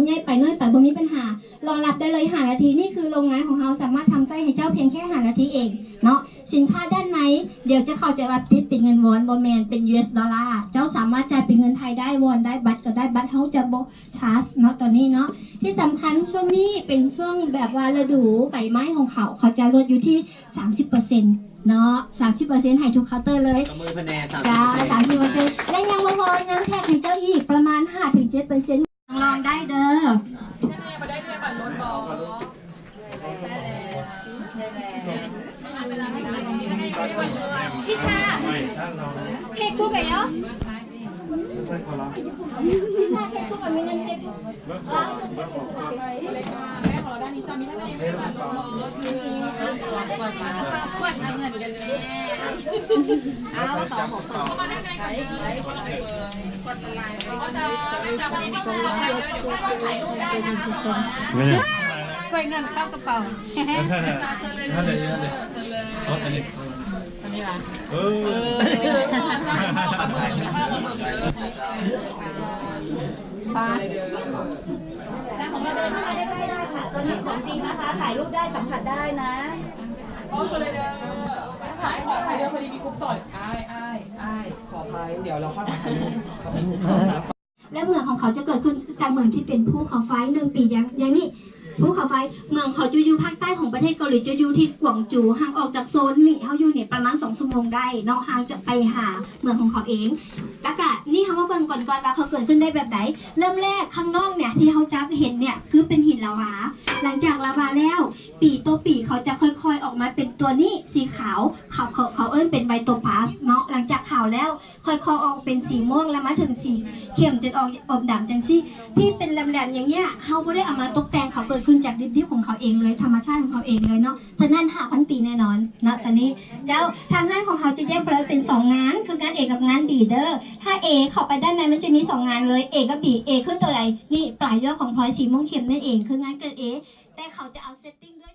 ໃຫຍ່ໄປ ນ້ອຍໄປ ບໍ່ມີບັນຫາ ລໍຮັບໄດ້ເລີຍຫ້ານາທີ. ນີ້ຄືໂຮງງານຂອງເຮົາສາມາດທຳໃຊ້ໃຫ້ເຈົ້າພຽງແຄ່ຫ້ານາທີເອງເນາະ. ສິນຄ້າດ້ານໃນ ດຽວຈະເຂົ້າໃຈວ່າຕິດເປັນເງິນວອນ ບໍ່ແມ່ນ ເປັນຢູເອັສດອລລາ. ເຈົ້າສາມາດຈ່າຍເປັນເງິນໄທໄດ້ ວອນໄດ້ ບັດກໍໄດ້ ບັດເຮົາຈະບໍ່ຊາສເນາະ ຕອນນີ້ເນາະ. ທີ່ສຳຄັນຊ່ວງນີ້ເປັນຊ່ວງແບບວ່າລະດູໃບໄມ້ຂອງເຂົາ ເຂົາຈະລົດຢູ່ທີ່ສາມສິບເປີເຊັນເນາະ ສາມສິບເປີເຊັນໃຫ້ທຸກເຄົາເຕີເລີຍ. ຕບມືພະແນງ ສາມສິບເປີເຊັນ ສາມສິບເປີເຊັນ ແລະຍັງບໍ່ພໍ ຍັງແຖມໃຫ້ເຈົ້າອີກປະມານຫ້າເຖິງເຈັດເປີເຊັນ. ລອງໄດ້ເດີ. ພິຊາ ເຄັກກຸກເອຍ ພິຊາ ເຄັກກຸກ ອາມິນັນ ເຄັກກຸກ. ກວຍເງິນເຂົ້າກະເປົາ. ເອີ ປາ ຂອງເຮົາໄດ້ ໄດ້ ໄດ້ ໄດ້ ໄດ້ ໄດ້ ຕົວນີ້ຂອງຈິງນະຄະ ຖ່າຍຮູບໄດ້ ສຳຜັດໄດ້ນະ. ຂໍອະໄພເດີ ພໍດີມີກຸ່ມຕໍ່ ອ້າຍ ອ້າຍ ອ້າຍ ຂໍອະໄພ ດຽວເຮົາຄ່ອຍ ແລະເໝືອງຂອງເຂົາຈະເກີດຂຶ້ນຈາກເໝືອງທີ່ເປັນພູເຂົາໄຟ ໜຶ່ງປີຢ່າງ ຢ່າງນີ້ ພູເຂົາໄຟ. ເໝືອງເຂົາຈະຢູ່ພາກໃຕ້ຂອງປະເທດເກົາຫຼີ ຈະຢູ່ທີ່ກວາງຈູ ຫ່າງອອກຈາກໂຊນນີ້ເຮົາຢູ່ນີ້ປະມານສອງຊົ່ວໂມງໄດ້ເນາະ ຫ່າງຈາກໄປຫາເໝືອງຂອງເຂົາເອງ. ແລ້ວກະນີ້ເຮົາມາເບິ່ງກ່ອນ ກ່ອນວ່າເຂົາເກີດຂຶ້ນໄດ້ແບບໃດ. ເລີ່ມແລກຂ້າງນອກເນີ້ຍ ທີ່ເຮົາຈະເຫັນເນີ້ຍ ຄືເປັນຫີນລາວາ. ຫຼັງຈາກລາວາແລ້ວ ປີຕໍ່ປີເຂົາຈະຄ່ອຍໆອອກມາເປັນຕົວນີ້ ສີຂາວ ເຂົາ ເຂົາ ເຂົາເອີ້ນເປັນໄວໂຕປາສເນາະ. ຫຼັງຈາກຂາວແລ້ວ ຄ່ອຍໆອອກເປັນສີມ່ວງ ແລ້ວມາເຖິງສີເຂັ້ມ ຈົນອອກອອກດຳຈັ່ງຊີ້. ທີ່ເປັນແຫຼມໆຢ່າງເນີ້ຍ ເຮົາບໍ່ໄດ້ເອົາມາຕົກແຕ່ງ ເຂົາເກີດຂຶ້ນຈາກດິບໆຂອງເຂົາເອງເລີຍ ທຳມະຊາດຂອງເຂົາເອງເລີຍເນາະ. ສະນັ້ນ ຫ້າພັນປີແນ່ນອນເນາະ. ຕອນນີ້ເຈົ້າ ທາງຮ້ານຂອງເຮົາຈະແຍກເປັນສອງງານ ຄືງານເອກັບງານບີເດີ. ຖ້າເອເຂົ້າໄປດ້ານໃນ ມັນຈະມີສອງງານເລີຍ ເອກັບບີ. ເອຄືຕົວໃດ? ນີ້ ປາຍຍົກຂອງພລອຍສີມ່ວງເຂັ້ມນັ້ນເອງ ຄືງານເກຣດເອ. ແຕ່ເຂົາຈະເອົາເຊັດຕິ້ງດ້ວຍ